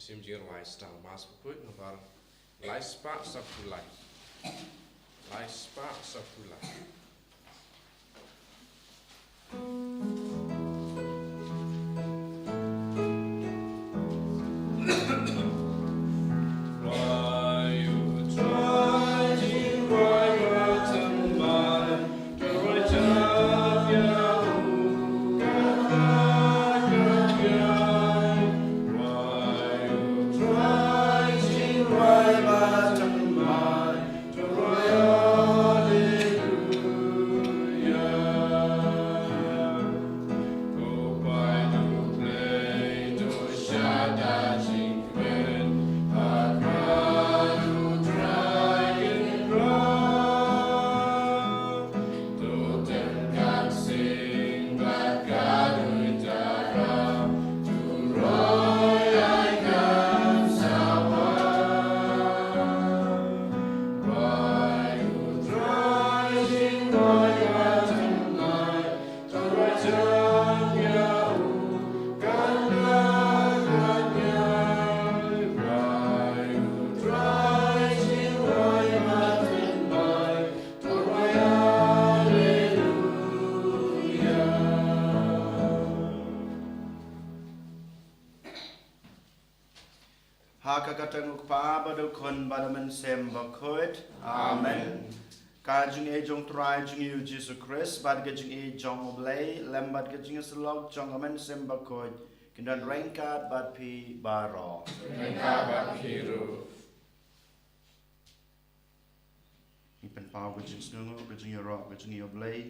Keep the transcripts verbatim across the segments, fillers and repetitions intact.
Shim jingrwai sdang Mass Bakhuid nombar lai spah saphew lai. Lai spah saphew lai. Ha ka kyrteng u Kpa bad u Khun bad u Mynsiem Bakhuid. Amen. Ka jingïeit jong u Trai jong ngi u Jisu Khrist bad ka jingïeit jong u Blei lem bad ka jingïasyllok jong u Mynsiem Bakhuid kin don ryngkat bad phi baroh. Ryngkat bad phi ruh. Ngi pynpaw ka jingsngewnguh, ka jingïaroh, ka jingïoh Blei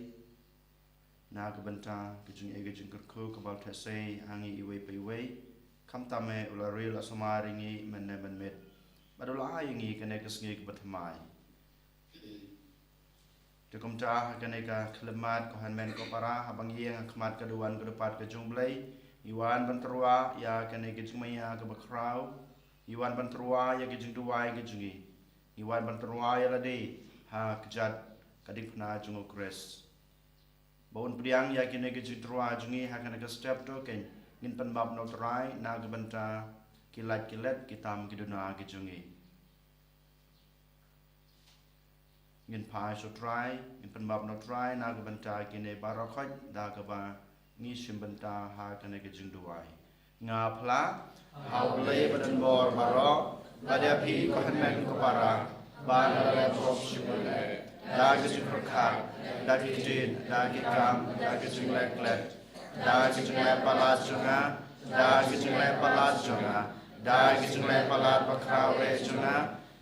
na ka bynta ka jingïeit, ka jingkyrkhu kaba la theh sei ha ngi iwei pa iwei. Khamtam eh u la ri la sumar ïa ngi mynne mynmiet bad u la ai ïa ngi kane ka sngi kaba thymmai. Te kumta ha kane ka khyllipmat ko hynmen ko para, haba ngi ïeng ha khmat ka duwan ka dupat ka jong u Blei, ngi wan ban tyrwa ïa kane ka jingmaïa kaba khraw. Ngi wan ban tyrwa ïa ka jingduwai ka jong ngi. Ngi wan ban tyrwa ïa lade ha kjat ka diengphna jong u Khrist. Ba un pdiang ïa kine ki jingtyrwa jong ngi ha kane ka step to keiñ, ngin pynbaptist na u Trai na ka bynta ki lait ki let, ki tam ki duna ki jong ngi. Ngin phai sha u Trai, ngin pynbaptist na u Trai na ka bynta kine baroh khoit da kaba ngi shim bynta ha kane ka jingduwai. Nga phla ha u Blei badonbor baroh, bad ïa phi ko hynmen ko para, ba nga la leh pop shibun eh, da ka jingpyrkhat, da ki ktien, da ki kam, da ka jingleh klet, da ka jingleh palat jong nga, da ka jingleh palat jong nga, da ka jingleh palat bakhraw eh jong nga,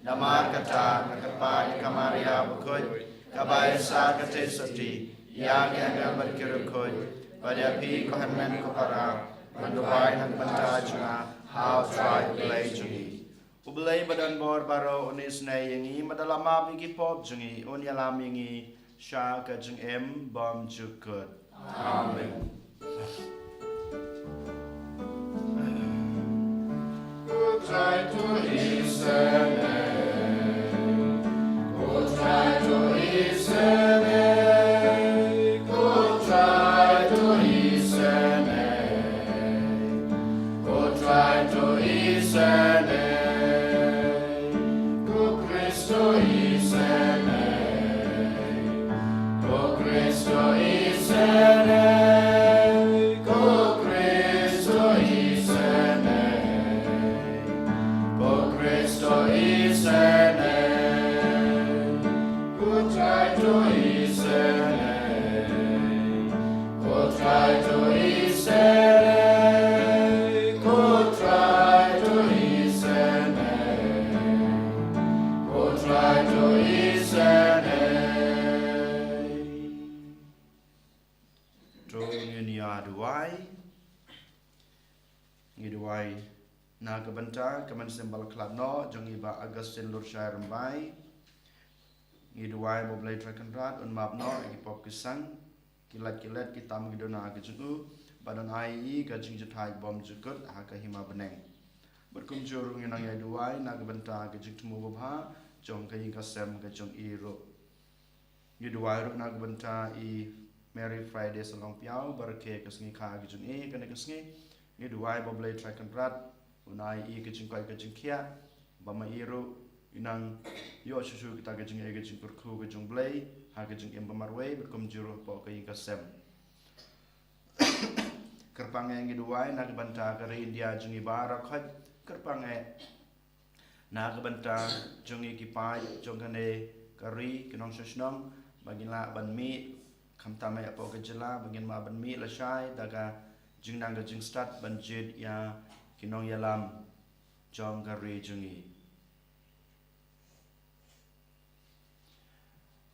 namar kata nga kyrpad ïa ka Maria bakhuid, kaba ai sah ka jingïeit sotti ïa ki angel bad ki riewkhuid, bad ïa phi ko hynmen ko para, ban duwai na ka bynta jong nga ha u Trai u Blei jong ngi. U Blei badonbor baroh un isynei ïa ngi, bad un la map ïa ki pop jong ngi, un ïalam ïa ngi sha ka jingim bymjukut. Amen. Ko Trai to isynei, ko Trai to isynei, ko Trai to isynei, ko Trai to isynei, ko Khrist to isynei. Ko Khrist to isynei, ko Khrist to isynei, ko Khrist to isynei, ko Trai to isynei, ko Trai to isynei, ko Trai to isynei, ko Trai to isynei. To ngin ïa duwai. Ngi duwai na ka bynta ka mynsiem ba la khlad noh jong i Bah Augustine Lurshai Rymbai. Ngi duwai ba u Blei Trai Kynrad un map noh ïa ki pop ki sang, ki lait ki let, ki tam ki duna ki jong u, bad un ai ïa i ka jingjahthait bymjukut ha ka hima bneng. Bad kumjuh ruh ngi nang ïa duwai na ka bynta ka jingthmu babha jong ka ïing ka sem ka jong i ruh. Ngi duwai ruh na ka bynta i Mary Friday Salong Piaw, ba rakhe ka sngi kha ka jong i kane ka sngi. Ngi duwai ba u Blei Trai Kynrad Un ai ïa ka jingkoit ka jingkhiah, ba ma i ruh i nang ïoh shuh shuh kita ka jingïeit ka jingkyrkhu ka jong U Blei ha ka jingim ba marwei bad kumjuh ruh hapoh ka ïing ka sem. Kyrpang eh ngi duwai na ka bynta ka ri India jong ngi baroh khoit. Kyrpang eh na ka bynta jong ngi ki paid jong kane ka ri, ki nongshong shnong, ba ngin lah ban mih, khamtam eh hapoh ka jylla, ba ngin lah ban mih lashai da ka jingnang ka jingstad ban jied ïa ki nongïalam jong ka ri jong ngi.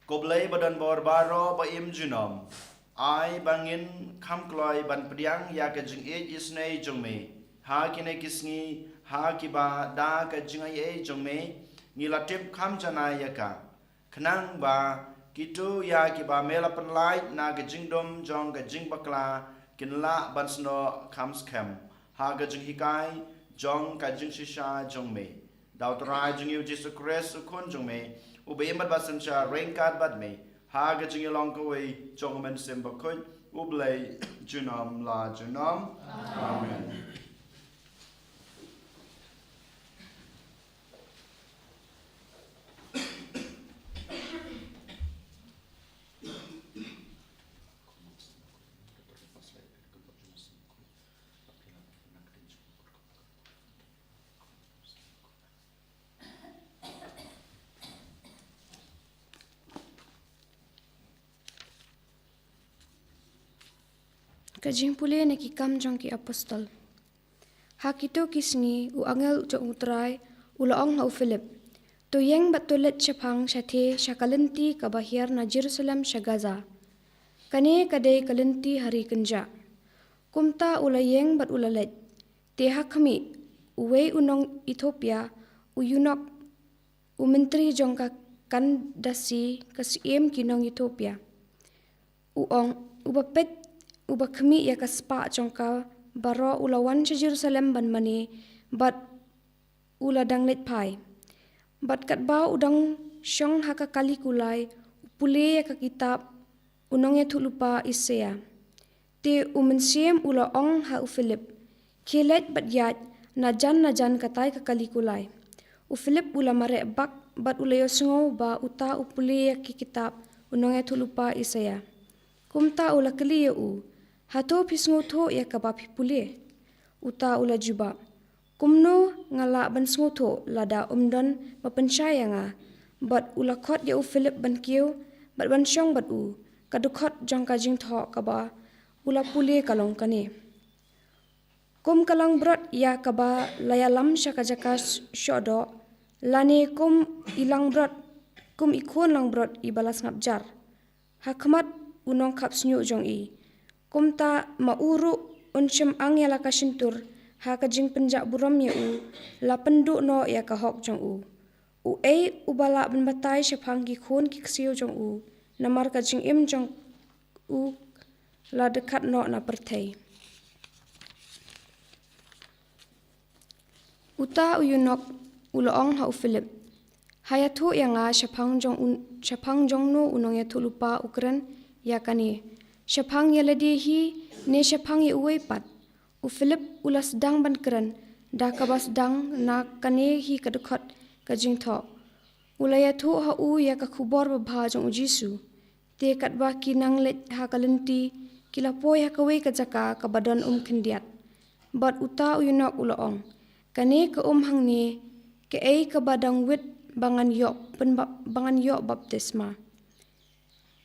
Ko Blei ba don bor baroh ba im junom, ai ba ngin kham kloi ban pdiang ïa ka jingïeit isynei jong me ha kine ki sngi, ha kiba da ka jingaiei jong me ngi la tip kham janai ïa ka, khnang ba kito ïa kiba me la pynlait na ka jingdum jong ka jingbakla kin lah ban snoh kham skhem ha ka jinghikai jong ka jingshisha jong me. Da U Trai jong ngi U Jisu Khrist U Khun jong me, uba im bad ba synshar ryngkat bad me ha ka jingïalong kawei jong U Mynsiem Bakhuid, U Blei junom la junom. Amen. Ka jingpule na ki Kam jong ki Apostol. Ha kito ki sngi u angel jong U Trai u la ong ha u Philip, "To ïeng bad to leit shaphang shatei sha ka lynti kaba hiar na Jerusalem sha Gaza. Kane ka dei ka lynti ha ri kynjah." Kumta u la ïeng bad u la leit. Te ha khmih, uwei u nong Ethiopia, u eunuch, u myntri jong ka Kandasi, ka syiem ki nong Ethiopia, u ong, uba peit, uba khmih ïa ka spah jong ka baroh, u la wan sha Jerusalem ban mane, bad u la dang leit phai. Bad katba u dang shong ha ka kali kulai, u pule ïa ka kitab u nongïathuhlypa Isaïah. Te u Mynsiem u la ong ha u Philip, "Khie leit bad ïaid na jan na jan katai ka kali kulai." U Philip u la mareh bak bad u la ïohsngew ba uta u pule ïa ki kitab u nongïathuhlypa Isaïah. Kumta u la kylli ïa u, "Hato phi sngewthuh ïa kaba phi pule?" Uta u la jubab, "Kumno nga lah ban sngewthuh lada ym don ba pynshai ïa nga?" Bad u la khot ïa u Philip ban kiew bad ban shong bad u. Ka dkhot jong ka jingthoh kaba u la pule ka long kane: Kum ka langbrot ïa kaba la ïalam sha ka jaka shoh doh, lane kum i langbrot, kum i khun langbrot iba la sngap jar ha khmat u nongkhap shñiuh jong i. Kumta ma u ruh un shym ang ïa la ka shyntur, ha ka jingpynjah burom ïa u la pynduh noh ïa ka hok jong u. Uei uba lah ban batai shaphang ki khun ki ksiew jong u, namar ka jingim jong u la dkhat noh na pyrthei. Uta u eunuch u la ong ha u Philip, "Ha ïathuh ïa nga shaphang jong u, shaphang jong no u nongïathuhlypa u kren ïa kane, shaphang ïa lade hi ne shaphang ïa uwei pat?" U Philip u la sdang ban kren da kaba sdang na kane hi ka dkhot ka jingthoh. U la ïathuh ha u ïa ka khubor babha jong U Jisu. Te katba ki nang leit ha ka lynti, ki la poi ha kawei ka jaka kaba don um khyndiat. Bad uta u eunuch u la ong, "Kane ka um hangne, kaei kaba dang wit ba ngan ïoh pynba-, ba ngan ïoh baptisma?"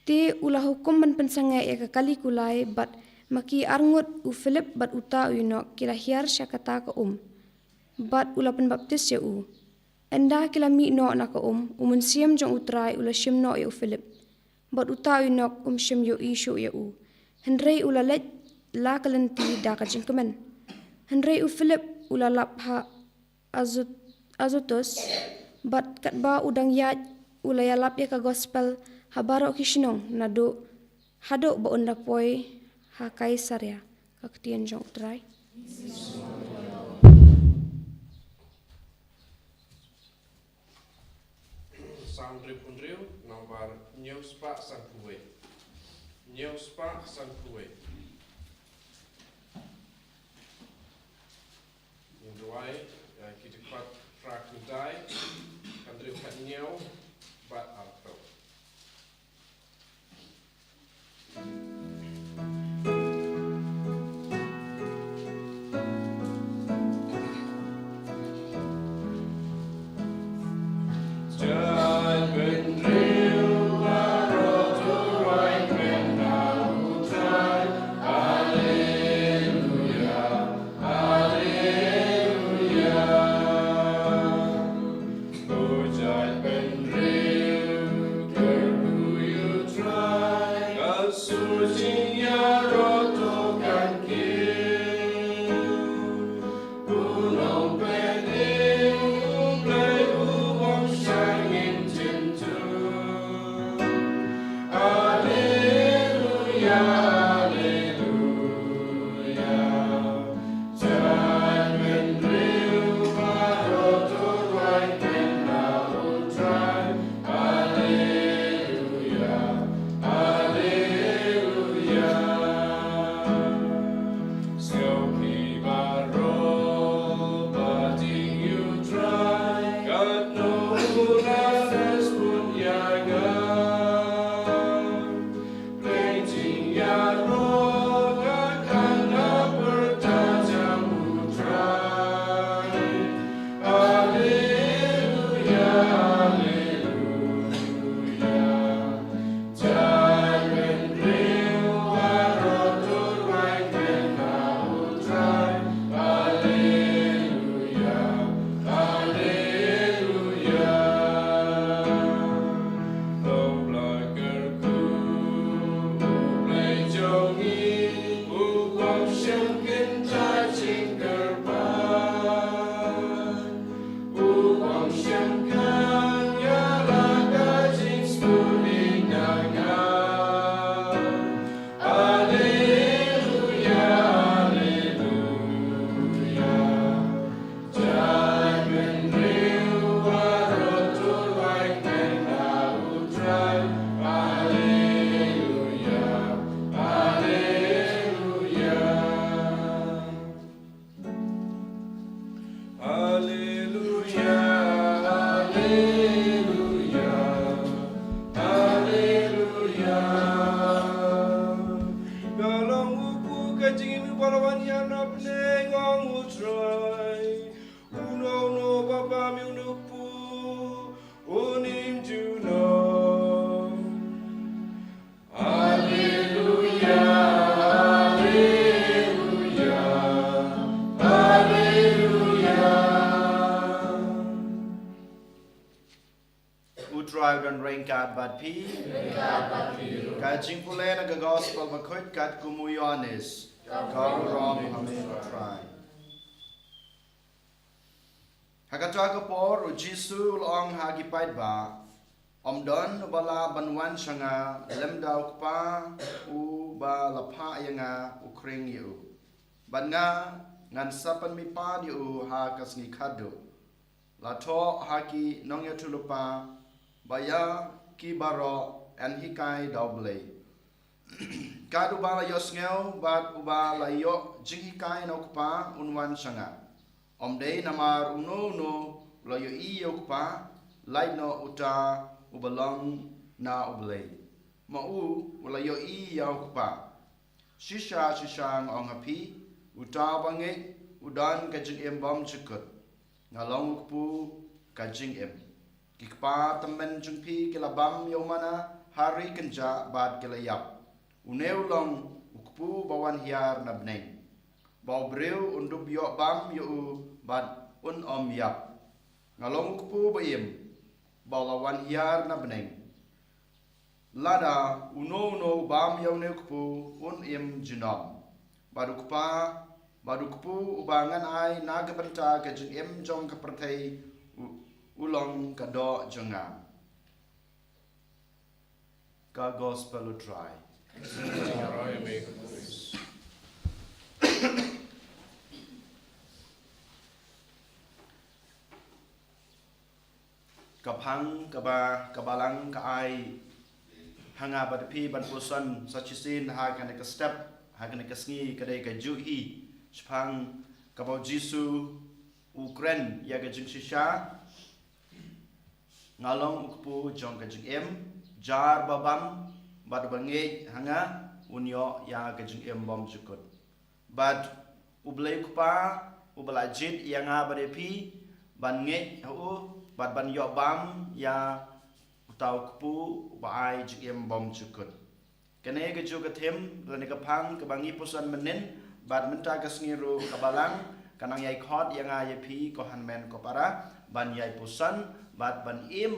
Te u la hukum ban pynsangeh ïa ka kali kulai, bad ma ki arngut, u Philip bad uta u eunuch ki la hiar sha kata ka um, bad u la pynbaptis ïa u. Ynda ki la mih noh na ka um, u Mynsiem jong U Trai u la shim noh ïa u Philip, bad uta u eunuch um shym ïohi shuh ïa u, hynrei u la leit la ka lynti da ka jingkmen. Hynrei u Philip u la lap ha Azot-, Azotus, bad katba u dang ïaid u la ïalap ïa ka gospel ha baroh ki shnong naduh haduh ba un da poi ha Kaisaria. Ka ktien jong U Trai. Psalm hynriewphew hynriew, nambar hynñiewspah sanphew wei. Hynñiewspah sanphew wei. Wai, eh, ki dkhot phra khyndai, hynriew khyndai bad arphew. Haleluya, haleluya, haleluya. Ka long u kpu ka jingim uba la wan ïa na bneng, ong U Trai. Uno uno uba bam ïa une u kpu un im junom. Haleluya, haleluya, haleluya. U Trai u don ryngkat bad phi. Ka jingpule na ka Gospel Bakhuid katkum u Ïoannis. Ka burom ha me, U Trai. Ha kata ka por, U Jisu u la ong ha ki paidbah, ym don uba lah ban wan sha nga lymda u Kpa uba la phah ïa nga u khring ïa u. Bad nga, ngan sa pynmihpat ïa u ha ka sngi khadduh. La thoh ha ki nongïathuhlypa ba ïa ki baroh yn hikai da U Blei. Kat uba la ïohsngew bad uba la ïoh jinghikai na u Kpa un wan sha nga. Ym dei namar uno uno u la ïohi ïa u Kpa, lait noh uta uba long na U Blei. Ma u, u la ïohi ïa u Kpa. Shisha, shisha nga ong ha phi, uta uba ngeit u don ka jingim bymjukut. Nga long u kpu ka jingim. Ki kpa tymmen jong phi ki la bam ïa u manna ha ri kynjah bad ki la ïap. Une u long u kpu ba wan hiar na bneng. Ba u briew un dup ïoh bam ïa u bad un ym ïap. Nga long u kpu ba im, ba u la wan hiar na bneng. Lada uno uno u bam ïa une u kpu un im junom. Bad u Kpa, bad u kpu uba ngan ai na ka bynta ka jingim jong ka pyrthei u, u long ka doh jong nga. Ka Gospel U Trai. Ka phang kaba, ka Balang ka ai ha nga bad phi ban puson sa shisien ha kane ka step, ha kane ka sngi, ka dei ka juh hi shaphang kaba U Jisu u kren ïa ka jingshisha, nga long u kpu jong ka jingim, jar ba bam bad ba ngeit ha nga un ïoh ïa ka jingim bymjukut. Bad U Blei U Kpa uba la jied ïa nga bad ïa phi ban ngeit ha u bad ban ïoh bam ïa uta u kpu uba ai jingim bymjukut. Kane ka juh ka thim lane ka phang kaba ngi puson mynnin bad mynta ka sngi ruh ka Balang ka nang ïai khot ïa nga ïa phi ko hynmen ko para ban ïai puson bad ban im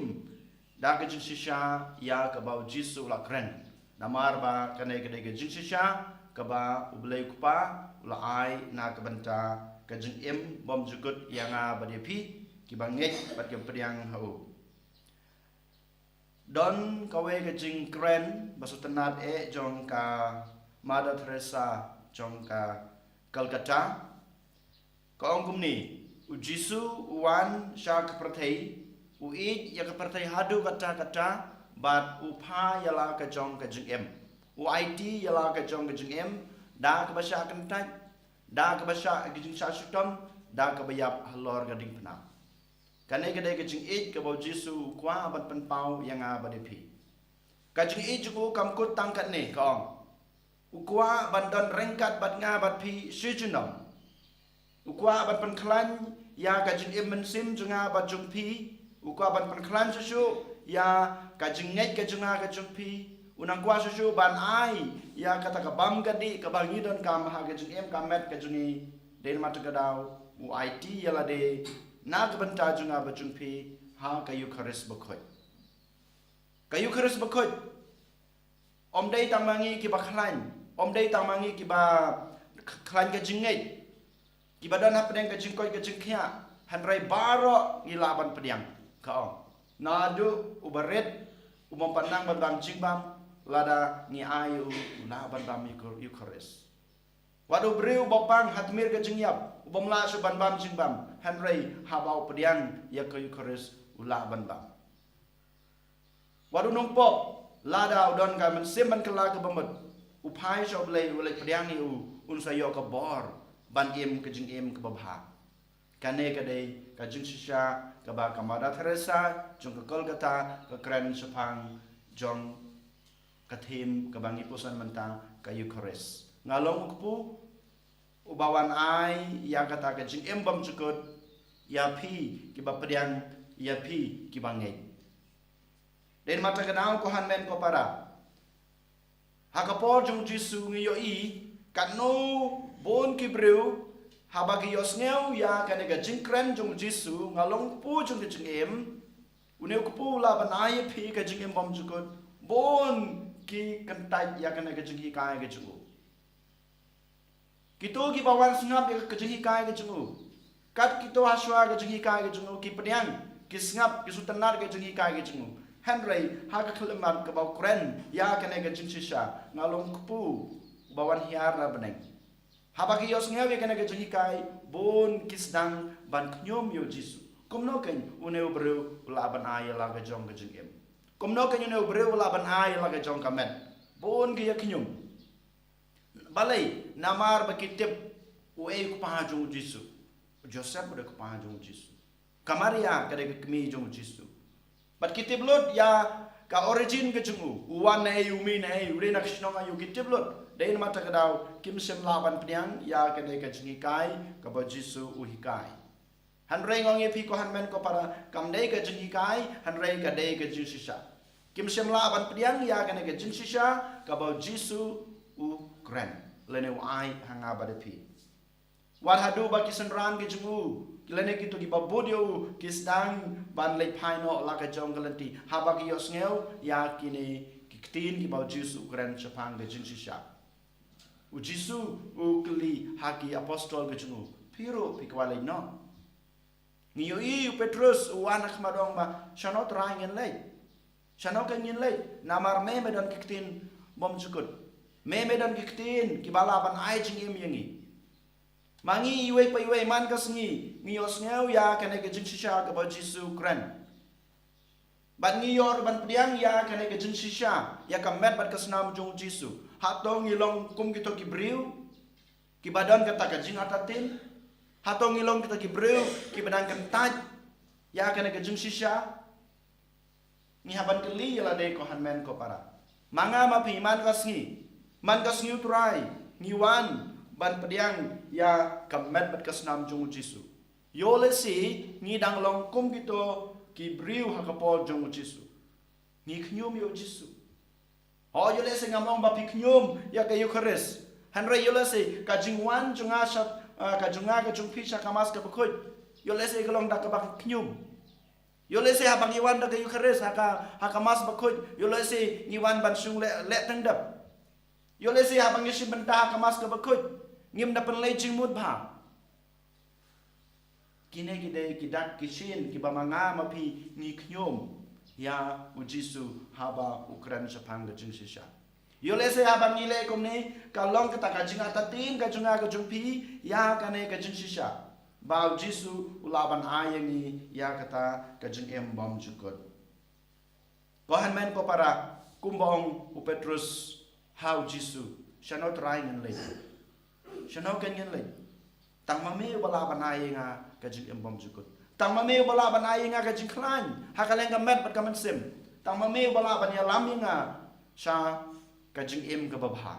da ka jingshisha ïa kaba U Jisu u la kren. Namar ba kane ka dei ka jingshisha kaba U Blei U Kpa u la ai na ka bynta ka jingim bymjukut ïa nga bad ïa phi kiba ngeit bad kiba pdiang ha u. Don kawei ka jingkren ba sngewtynnad eh jong ka Mother Teresa jong ka Calcutta. Ka ong kumne, U Jisu u wan sha ka pyrthei, u ïeit ïa ka pyrthei haduh katta katta bad u phah ïa la ka jong ka jingim. U aiti ïa la ka jong ka jingim da kaba shah kyntait, da kaba shah ka jingshah shitom, da kaba ïap halor ka diengphna. Kane ka dei ka jingïeit kaba U Jisu u kwah ban pynpaw ïa nga bad ïa phi. Ka jingïeit jong u kam kut tang katne, ka ong, u kwah ban don ryngkat bad nga bad phi shi junom. U kwah ban pynkhlaiñ ïa ka jingim mynsiem jong nga bad jong phi. U kwah ban pynkhlaiñ shuh shuh ïa ka jingngeit ka jong nga ka jong phi. U nang kwah shuh shuh ban ai ïa kata ka bam ka dih kaba ngi donkam ha ka jingim ka met ka jong ngi. Dei namar kata ka daw u aiti ïa lade na ka bynta jong nga bad jong phi ha ka Eukharist bakhuid. Ka Eukharist bakhuid ym dei tang ma ngi kiba khlaiñ, ym dei tang ma ngi kiba k-, khlaiñ ka jingngeit, kiba don hapdeng ka jingkoit ka jingkhiah, hynrei baroh ngi lah ban pdiang, ka ong. Naduh uba rit, u bym pat nang ban bam jingbam, lada ngi ai u, u lah ban bam Euchar-, Eucharist. Wat u briew uba pang ha tmier ka jingïap, u bym lah shuh ban bam jingbam, hynrei haba u pdiang ïa ka Eucharist u lah ban bam. Wat u nongpop, lada u don ka mynsiem ban kylla kaba mut, u phai sha U Blei, U Blei pdiang ïa u, un sa ïoh ka bor ban im ka jingim kaba bha. Kane ka dei ka jingshisha kaba ka Mother Teresa jong ka Kolkata ka kren shaphang jong ka theme kaba ngi puson mynta, ka Eukharist. Nga long u kpu uba wan ai ïa kata ka jingim bymjukut ïa phi kiba pdiang, ïa phi kiba ngeit. Dei namar kata ka daw ko hynmen ko para, ha ka por jong U Jisu ngi ïohi katno bun ki briew haba ki ïohsngew ïa kane ka jingkren jong U Jisu, nga long u kpu jong ka jingim, une u kpu u lah ban ai ïa phi ka jingim bymjukut, bun ki kyntait ïa kane ka jinghikai ka jong u. Kito kiba wan sngap ïa ka jinghikai ka jong u, kat kito ha shuwa ka jinghikai ka jong u, ki pdiang, ki sngap, ki sngewtynnad ka jinghikai ka jong u. Hynrei ha ka khyllipmat kaba u kren ïa kane ka jingshisha, nga long u kpu uba wan hiar na bneng, haba ki ïohsngew ïa kane ka jinghikai, bun ki sdang ban khñium ïa U Jisu. Kumno keiñ une u briew u lah ban ai ïa la ka jong ka jingim? Kumno keiñ une u briew u lah ban ai ïa la ka jong ka met? Bun ki ïa khñium. Balei? Namar ba ki tip uei u kpa jong U Jisu. U Joseph u dei u kpa jong U Jisu. Ka Maria ka dei ka kmie jong U Jisu. Bad ki tip lut ïa ka origin ka jong u, u wan naei, u mih naei, u dei na ka shnong aïu, ki tip lut. Dei namar kata ka daw kim shym lah ban pdiang ïa kane ka jinghikai kaba U Jisu u hikai. Hynrei nga ong ïa phi ko hynmen ko para, kam dei ka jinghikai, hynrei ka dei ka jingshisha. Kim shym lah ban pdiang ïa kane ka jingshisha kaba U Jisu u kren lane u ai ha nga bad ha phi. Wat haduh ba ki synran ki jong u, ki lane kito kiba bud ïa u, ki sdang ban leit phai noh la ka jong ka lynti, haba ki ïohsngew ïa kine ki ktien kiba U Jisu u kren shaphang ka jingshisha. U Jisu u kylli ha ki apostol ki jong u, phi ruh phi kwah leit noh? Ngi ïohi u Petrus u wan ha khmat u ong ba, shano Trai ngin leit? Shano keiñ ngin leit? Namar me me don ki ktien bymjukut. Me me don ki ktien kiba lah ban ai jingim ïa ngi. Ma ngi iwei pa iwei man ka sngi ngi ïohsngew ïa kane ka jingshisha kaba U Jisu u kren. Bad ngi ïoh ruh ban pdiang ïa kane ka jingshisha, ïa ka met bad ka snam jong U Jisu. Hato ngi long kum kito ki briew kiba don kata ka jingartatien? Hato ngi long kita ki briew kiba dang kyntait ïa kane ka jingshisha? Ngi hap ban kylli ïa lade ko hynmen ko para. Ma nga ma phi man ka sngi, man ka sngi U Trai, ngi wan ban pdiang ïa ka met bad ka snam jong U Jisu. Ïoh lehse ngi dang long kum kito ki briew ha ka por jong U Jisu. Ngi khñium ïa U Jisu. Oh, ïoh lehse ngam ong ba phi khñium ïa ka Eukharist. Hynrei ïoh lehse ka jingwan jong nga sha, ah, ka jong nga ka jong phi sha ka Mass ka bakhuid, ïoh lehse ka long da kaba khñium. Ïoh lehse haba ngi wan da ka Eukharist ha ka, ha ka Mass bakhuid, ïoh lehse ngi wan ban shong leh, leh tang dep. Ïoh lehse haba ngi shim bynta ha ka Mass ka bakhuid, ngim da pynleit jingmut bha. Kine ki dei ki dak ki shin kiba ma nga ma phi ngi khñium ïa U Jisu haba u kren shaphang ka jingshisha. Ïoh lehse haba ngi leh kumne ka long kata ka jingartatien ka jong nga ka jong phi ïa kane ka jingshisha, ba U Jisu u lah ban ai ïa ngi ïa kata ka jingim bymjukut. Ko hynmen ko para, kumba ong u Petrus ha U Jisu, shano Trai ngin leit? Shano kan ngin leit? Tang ma me uba lah ban ai ïa nga ka jingim bymjukut. Tang ma me uba lah ban ai ïa nga ka jingkhlaiñ ha ka liang ka met bad ka mynsiem. Tang ma me uba lah ban ïalam ïa nga sha ka jingim kaba bha.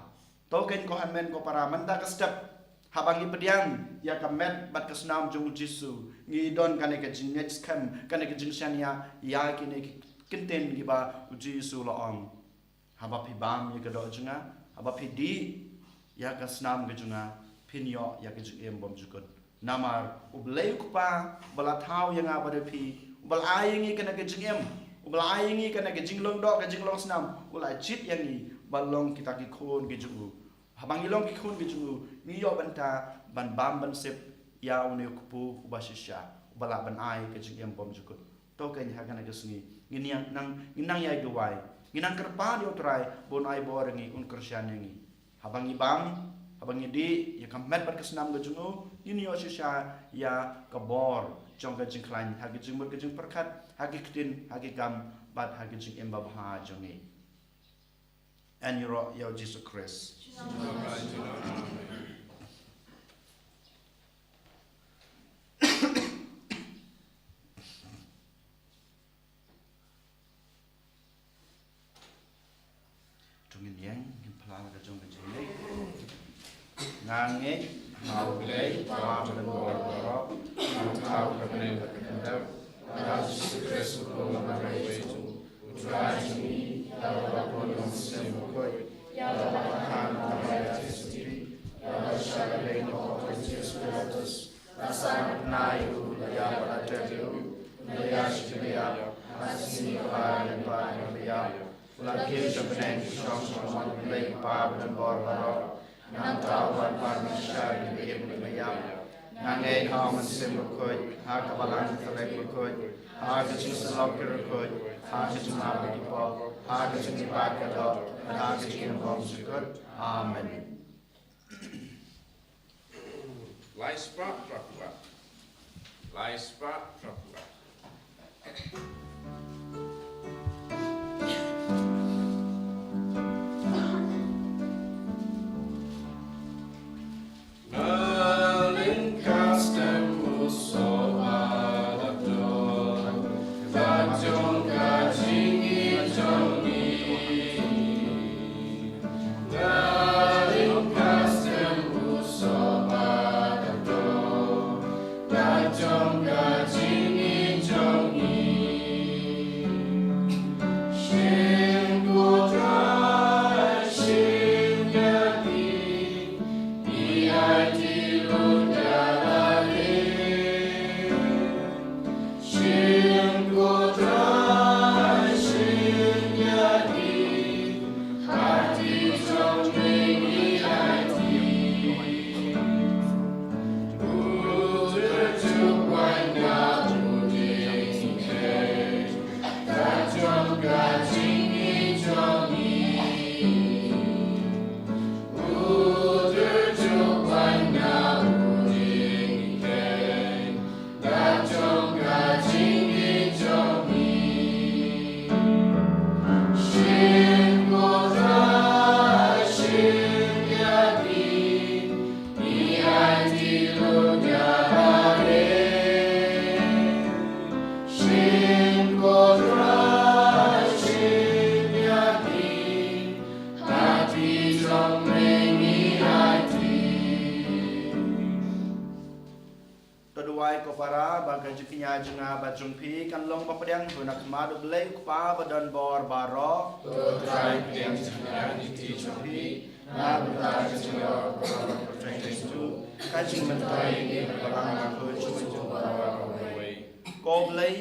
To keiñ ko hynmen ko para, mynta ka step, haba ngi pdiang ïa ka met bad ka snam jong U Jisu, ngi don kane ka jingngeit skhem, kane ka jingshaniah ïa kine ki kyntien kiba U Jisu u la ong. Haba phi bam ïa ka doh jong nga, haba phi dih ïa ka snam ka jong nga, phin ïoh ïa ka jingim bymjukut. Namar U Blei U Kpa uba la thaw ïa nga bad ïa phi, uba la ai ïa ngi kane ka jingim, uba la ai ïa ngi kane ka jinglong doh ka jinglong snam, u la jied ïa ngi ban long kita ki khun ki jong u. Haba ngi long ki khun ki jong u, ngi ïoh bynta ban bam ban sep ïa une U Kpu uba shisha, uba lah ban ai ka jingim bymjukut. To keiñ ha kane ka sngi ngin nang, ngin nang ïai duwai, ngin nang kyrpad ïa U Trai ba un ai bor ïa ngi, un kyrshan ïa ngi. Haba ngi bam, haba ngi dih ïa ka met bad ka snam ka jong u, ngin ïoh shisha ïa ka bor jong ka jingkhlaiñ ha ki jingmut ka jingpyrkhat, ha ki ktien, ha ki kam, bad ha ki jingim babha jong ngi. Yn ïaroh ïa U Jisu Khrist. To ngin ïeng, ngin phla la ka jong ka jingngeit. Nga ngeit ha U Blei, Kpa ba don bor baroh, uba thaw ka bneng bad ka khyndew, bad ha U Jisu Khrist uba la rai jong U Trai jong ngi, ïa uba la bun da U Mynsiem Bakhuid, ïa uba la kha na ka Maria Theisotti, ïa uba la shah ïaleng ha u Pontius Pilatus, la sah na bnai, u la ïap bad la tep, u la ïaid sha kaba ïap, ha ka sngi kaba ar u la leit pat na kaba ïap, u la kiew sha bneng, u shong sha ka mon U Blei Kpa ba don bor baroh. Nangta u wan pat ban bishar ïa kiba im bad kiba ïap. Nga ngeit ha U Mynsiem Bakhuid, ha ka Balang Katholik bakhuid, ha ka jingïasyllok ki riewkhuid, ha ka jingmap ïa ki pop, ha ka jinglip ïa ka doh, ha ka jingim bymjukut. Amen. Lai spah phra phew. Lai spah phra phew. ba ka jingkñia jong nga bad jong phi kan long ba pdiang bun ha khmat U Blei U Kpa ba don bor baroh. To trai pdiang jingkñia jong phi na ka bynta ka jingïarap ba ka pyrthei jong u, ka jingmyntoi ïa ngi bad ka balang bakhuid jong u baroh kawei. Ko Blei,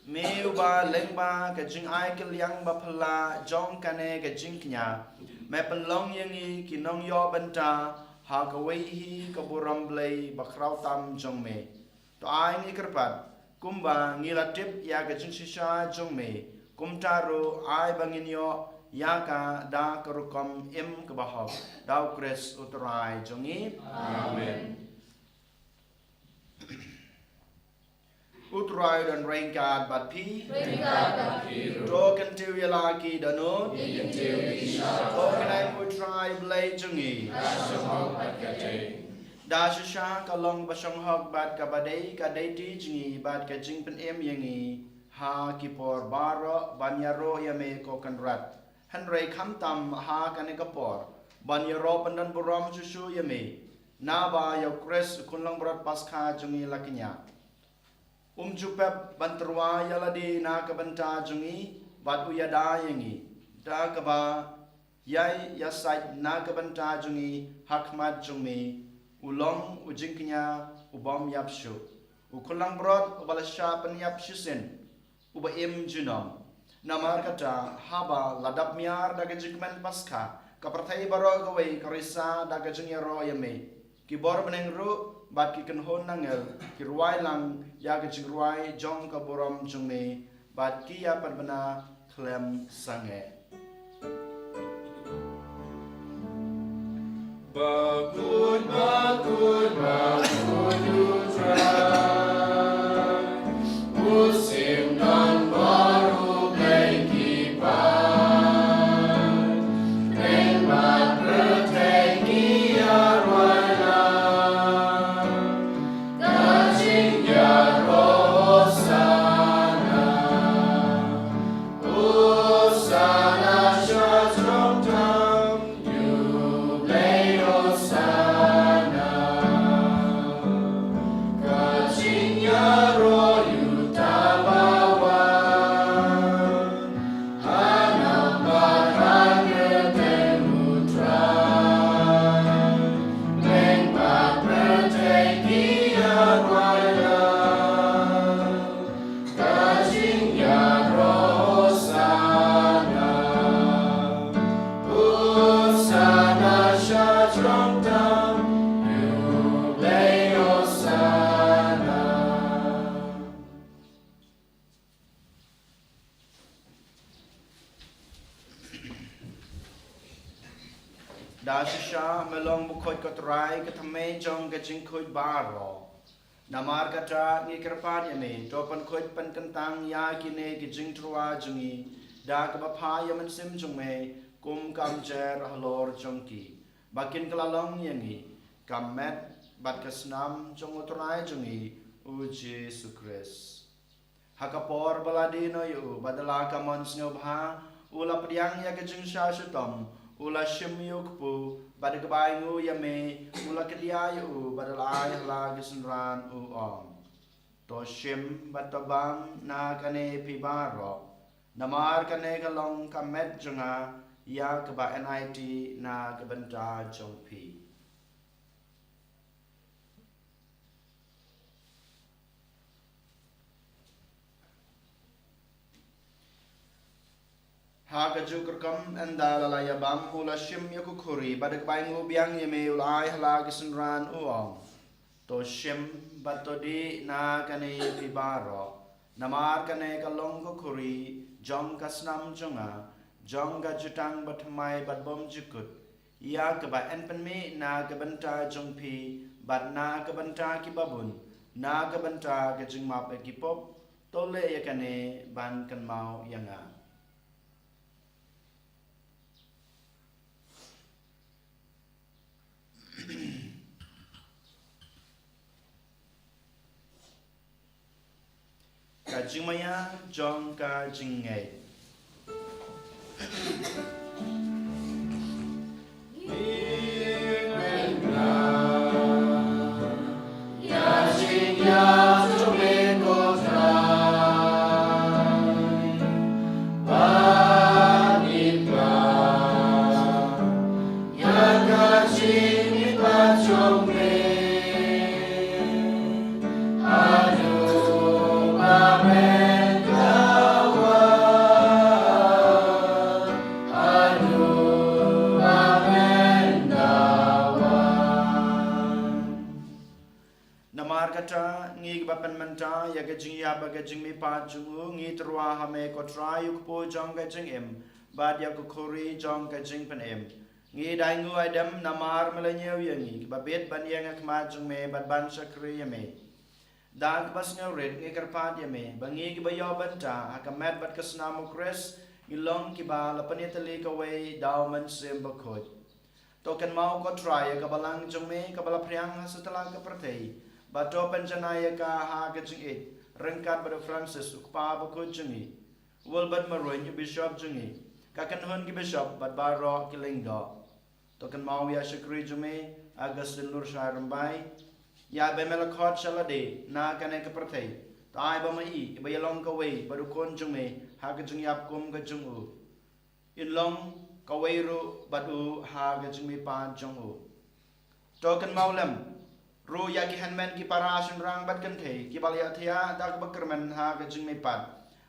me uba lyngba ka jingai kylliang ba phylla jong kane ka jingkñia, me pynlong ïa ngi ki nongïoh bynta ha kawei hi ka burom Blei ba khraw tam jong me. To ai ngi kyrpad kumba ngi la tip ïa ka jingshisha jong me, kumta ruh ai ba ngin ïoh ïa ka da ka rukom im kaba hok, da U Khrist U Trai jong ngi. Amen. U Trai don ryngkat bad phi. Ryngkat bad phi ruh. To kyntiew ïa la ki dohnud. Ngi kyntiew ïa ki sha. To kynmaw U Trai Blei jong ngi. Ka shong hok bad ka dei. Da shisha ka long ba shong hok bad kaba dei, ka dei ti jong ngi bad ka jingpynim ïa ngi ha ki por baroh ban ïaroh ïa me ko Kynrad. Hynrei khamtam ha kane ka por ban ïaroh pyndon burom shuh shuh ïa me, naba ïa U Khrist U Khun Langbrot Paskha jong ngi la kñia. Um ju pep ban tyrwa ïa lade na ka bynta jong ngi, bad u ïada ïa ngi da kaba ïai ïasaid na ka bynta jong ngi ha khmat jong me. U long u jingkñia u bym ïap shuh. U Khun Langbrot uba la shah pynïap shisien, uba im junom. Namar kata, haba la dap miar da ka jingkmen Paskha, ka pyrthei baroh kawei ka risa da ka jingïaroh ïa me. Ki bor bneng ruh bad ki kynhun angel ki rwai lang ïa ka jingrwai jong ka burom jong me, bad ki ïa pynbna khlem sangeh. Bakhuid, bakhuid, bakhuid U Trai. U sim don bor, U Blei ki paid. Lyngba pyrthei ki ïa rwai lang ka jingïaroh Hosana. Hosana sha jrong tam, ïa U Blei Hosana. Ka jingïaroh ïa uta ba wan ha namar ka kyrteng U Trai. Lyngba pyrthei ki ïa rwai lang ka jingïaroh Hosana. Hosana sha jrong tam, ïa U Blei Hosana. Da shisha me long bakhuid ko Trai, ka thymmei jong ka jingkhuid baroh. Namar kata ngi kyrpad ïa me, to pynkhuid pynkyntang ïa kine ki jingtyrwa jong ngi da kaba pha ïa u Mynsiem jong me, kum ka umjer halor jong ki, ba kin kylla long ïa ngi ka met bad ka snam jong U Trai jong ngi U Jisu Khrist. Ha ka por ba la die noh ïa u, bad da la ka mon sngewbha u la pdiang ïa ka jingshah shitom, u la shim ïa u kpu, bad da kaba ainguh ïa me u la kdiah ïa u, bad da la ai ha la ki synran, u ong: To shim bad to bam na kane phi baroh, namar kane ka long ka met jong nga, ïa kaba enai ti na ka bynta jong phi. Ha kajuh ka rukom, ynda la la ïa bam, u la shim ïa ka khuri, bad da kaba ainguh biang ïa me u la ai ha la ki synran, u ong: To shim bad to dih na kane phi baroh, namar kane ka long ka khuri jong ka snam jong nga, jong ka jutang bathymmai bad bymjukut, ïa kaba yn pynmih na ka bynta jong phi bad na ka bynta ki babun, na ka bynta ka jingmap ïa ki pop. To leh ïa kane ban kynmaw ïa nga. Ka jingmaïa jong ka jingngeit. Pynmynta ïa ka jingïap bad ka jingmihpat jong u, ngi tyrwa ha me ko Trai, u kpu jong ka jingim bad ïa ka khuri jong ka jingpynim. Ngi da ai nguh ai dem namar me la ñiew ïa ngi kiba bit ban ïeng ha khmat jong me bad ban shakri ïa me. Da kaba sngewrit ngi kyrpad ïa me ba ngi kiba ïoh bynta ha ka met bad ka snam u Khrist ngi long kiba la pynïatylli kawei da u Mynsiem Bakhuid. To kynmaw ko Trai ïa ka balang jong me kaba la phriang ha satlak ka pyrthei, bad to pynjanai ïa ka ha ka jingïeit ryngkat bad u Francis u kpa bakhuid jong ngi, u Wilbert Maruin u bishop jong ngi, ka kynhun ki bishop bad baroh ki lyngdoh. To kynmaw ïa shakri jong me Augustine Lurshai Rymbai, ïa ba me la khot sha lade na kane ka pyrthei. To ai ba ma i iba ïalong kawei bad u khun jong me ha ka jingïap kum ka jong u, in long kawei ruh bad u ha ka jingmihpat jong u. To kynmaw lem ruh ïa ki hynmen ki para shynrang bad kynthei kiba la ïathiah da kaba kyrmen ha ka jingmihpat,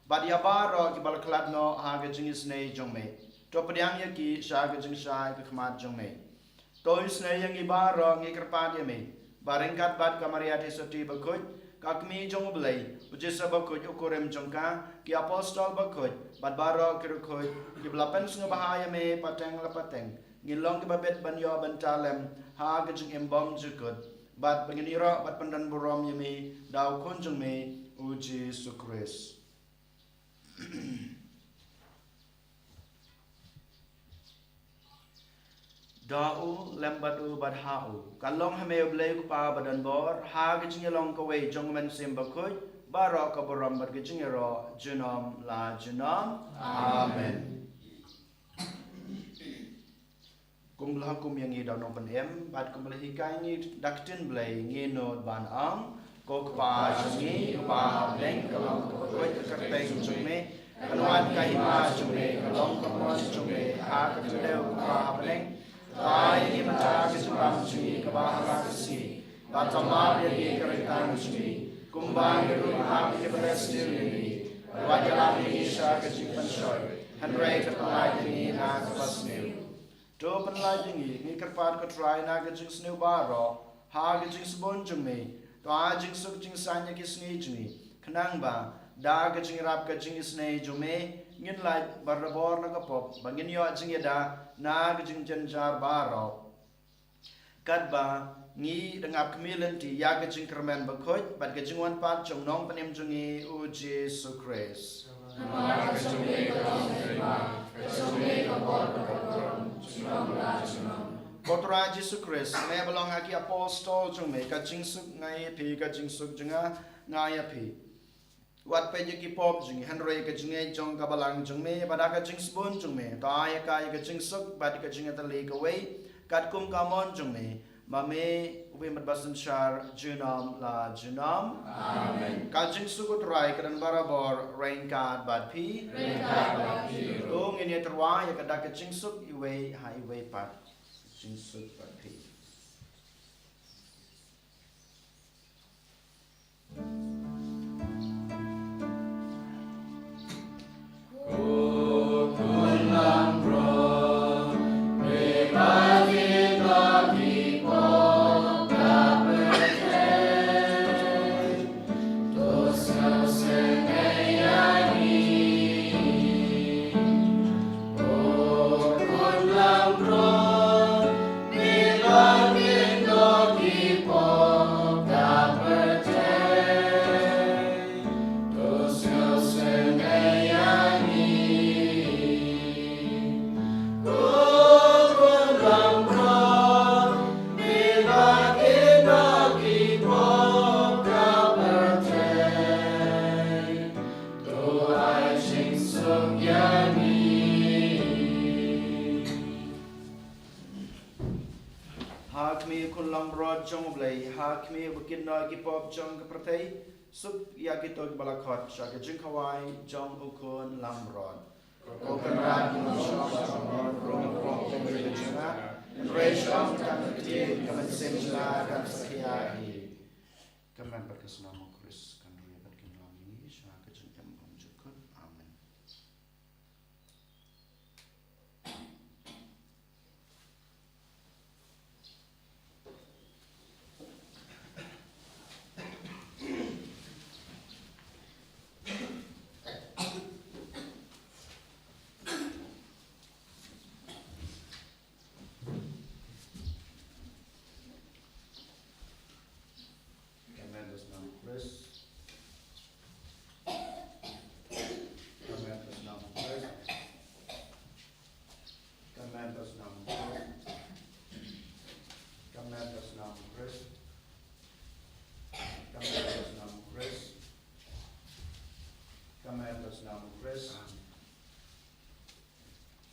bad ïa baroh kiba la khlad noh ha ka jingisynei jong me. To pdiang ïa ki sha ka jingshai ka khmat jong me. To isynei ïa ngi baroh, ngi kyrpad ïa me ba ryngkat bad ka Maria Theisotti bakhuid, ka kmie jong u Blei, u Joseph bakhuid u kurim jong ka, ki apostol bakhuid bad baroh ki riewkhuid kiba la pynsngewbha ïa me pateng la pateng, ngin long kiba bit ban ïoh bynta lem ha ka jingim bymjukut, bad ba ngin ïaroh bad pyndon burom ïa me da u Khun jong me u Jisu Khrist. Da u, lem bad u, bad ha u, ka long ha me u Blei u Kpa badonbor, ha ka jingïalong kawei jong u Mynsiem Bakhuid, baroh ka burom bad ka jingïaroh junom la junom. Amen. Kumba la hukum ïa ngi da u Nongpynim bad kumba la hikai ngi da ka ktien Blei, ngin nud ban ong: Ko Kpa jong ngi uba ha bneng, ka long ka bakhuid ka kyrteng jong me, kan wan ka hima jong me, ka long ka mon jong me ha ka khyndew kumba ha bneng. To ai ïa ngi mynta ka jingbam jong ngi kaba ha la ka sngi, bad to map ïa ngi ka ryngkang jong ngi, kumba ngi ruh ngi map ïa kiba ïasniew ïa ngi, bad wat ïalam ïa ngi sha ka jingpynshoi, hynrei to pynlait ïa ngi na kaba sniew. To pynlait ïa ngi, ngi kyrpad ko Trai, na ka jingsniew baroh ha ka jingsbun jong me. To ai jingsuk jingsaiñ ïa ki sngi jong ngi, khnang ba da ka jingïarap ka jingisynei jong me ngin lait barabor na ka pop, ba ngin ïoh jingïada na ka jingjynjar baroh, katba ngi dang ap khmih lynti ïa ka jingkyrmen bakhuid bad ka jingwan pat jong u Nongpynim jong ngi u Jisu Khrist. Namar ka jong me ka long ka hima, ka jong me ka bor bad ka burom junom la junom. Ko Trai Jisu Khrist, me ba la ong ha ki apostol jong me: Ka jingsuk nga ai ïa phi, ka jingsuk jong nga nga ai ïa phi. Wat peit ïa ki pop jong ngi, hynrei ka jingngeit jong ka balang jong me bad da ka jingsbun jong me to ai ïa ka ïa ka jingsuk bad ka jingïatylli kawei, katkum ka mon jong me, ma me uba im bad ba synshar junom la junom. Amen. Ka jingsuk u Trai ka don barabor ryngkat bad phi. Ryngkat bad phi ruh. To ngin ïatyrwa ïa ka da ka jingsuk iwei ha iwei pat. Jingsuk bad phi. Ha khmih u Khun langbrot jong U Blei, ha khmih uba kit noh ïa ki pop jong ka pyrthei, suk ïa kito kiba la khot sha ka jingkhawai jong u Khun langbrot. Ko Kynrad, ngim shym ong ba ka pop ka dei ka jingngeit, hynrei shu ong tang ka ktien, ka mynsiem jong nga kan sa khia hi. Ka met bad ka snam u Khrist kan ri bad kan lam ïa ngi sha ka jingim bymjukut. Amen.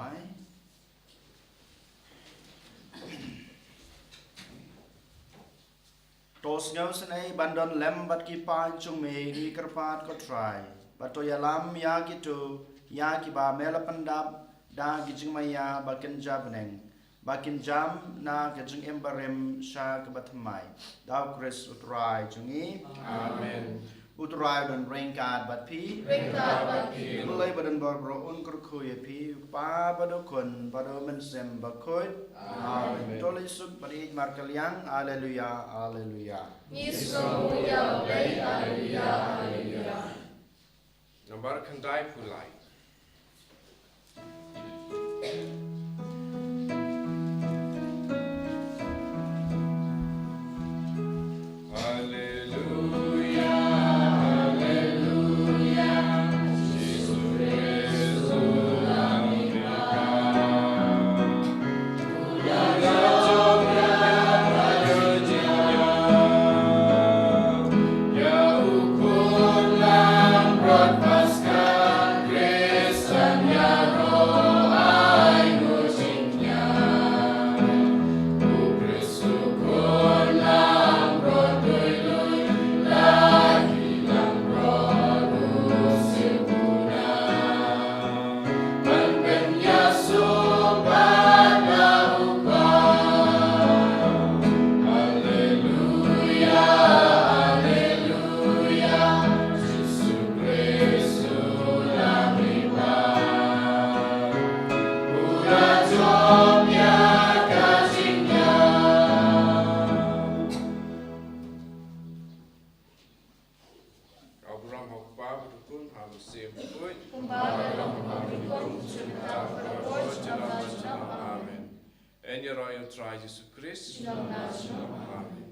Ai. To sngewsynei ban don lem bad ki paid jong me, ngi kyrpad ko Trai. Bad to ïalam ïa kito ïa kiba me la pyndap da ki jingmaïa ba kynja bneng, ba kin jam na ka jingim barim sha kaba thymmai. Da U Khrist U Trai jong ngi. Amen. U Trai u don ryngkat bad phi. Ryngkat bad phi. U Blei ba don bor baroh un kyrkhu ïa phi, U Kpa bad U Khun bad U Mynsiem Bakhuid. Amen. To leit suk bad ïeit markylliang. Alleluia, alleluia. Ngi sngewnguh ïa U Blei. Alleluia, alleluia. Nambar khyndai phew lai. Alleluia, alleluia. Jisu Khrist u la mihpat. Ka burom ha U Kpa bad U Khun bad U Mynsiem Bakhuid. Kumba ka long ha kaba nyngkong, mynta bad baroh, junom la junom. Amen. Yn ïaroh ïa U Trai Jisu Khrist. Junom la junom. Amen.